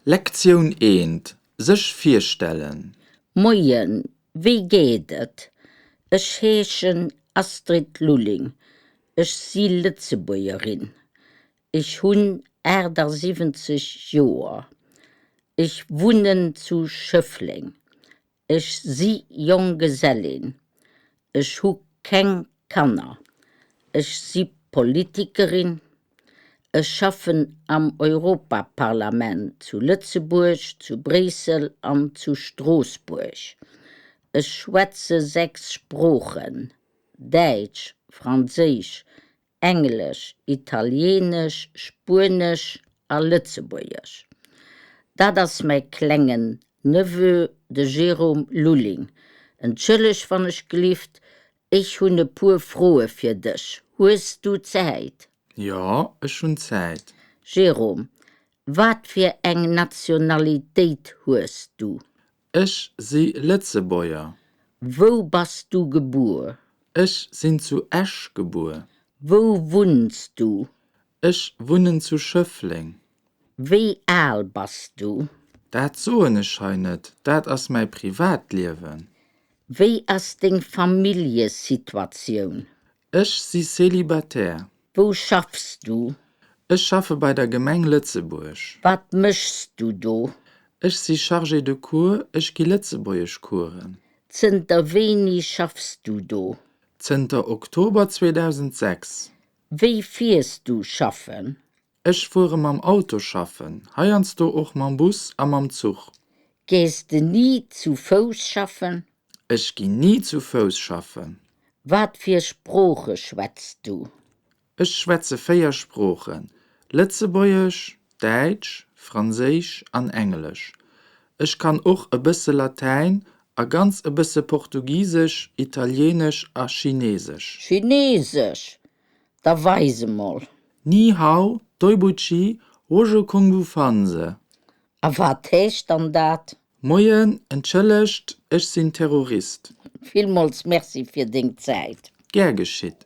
Lektioun eent, Sech virstellen. Moien, wéi geet et? Ech heeschen Astrid Lulling, ech si Lëtzebuergerin. Ech hunn 78 Joer. Ech wunnen zu Schëffleng. Ech si Jonggesellin. Ech hu keng Kanner. Ech si Politikerin. Ech schaffen am Europaparlament zu Lëtzebuerg, zu Bréissel an zu Stroossbuerg. Ech schwätze 6 Sproochen, Däitsch, Franséisch, Englesch, Italienesch, Spuenesch a Lëtzebuergesch. Dat ass mäi klengen Neveu, de Jérôme Lulling. Entschëlleg wann ech gelift, ech hunn e puer Froe fir dech. Hues du Zäit? Jo, ech hunn Zäit. Jérôme, wat fir eng Nationalitéit hues du? Ech si Lëtzebuerger. Wou bass du gebuer? Ech sinn zu Esch gebuer. Wou wunns du? Ech wunnen zu Schëffleng. Wéi al bass du? Dat soen ech hei net, dat ass mäi Privatliewen. Wéi ass deng Familljesituatioun? Ech si Célibataire. Wou schaffs du? Ech schaffe bei der Gemeng Lëtzebuerg. Wat méchs du do? Ech si Chargé de cours, ech gi Lëtzebuergeschcoursen. Zënter wéini schaffs du do? Zënter Oktober 2006. Wéi fiers du schaffen? Ech fuere mam Auto schaffen, heiansdo och mam Bus a mam Zuch. Gees de ni zu Fouss schaffen? Ech ginn ni zu Fouss schaffen. Wat fir Sprooche schwätz du? Ech schwätze 4 Sproochen, Lëtzebuergesch, Däitsch, Franséisch an Englesch. Ech kann och e bësse Latäin a ganz e bësse Portugisesch, Italienesch a Chinesesch. Chinesesch? Da weis emol. Ni hao, duibuqi, woje kongwu fanze. A wat heescht dann dat? Moien, entschëllegt, ech sinn Terrorist. Villmools Merci fir deng Zäit. Gär geschitt.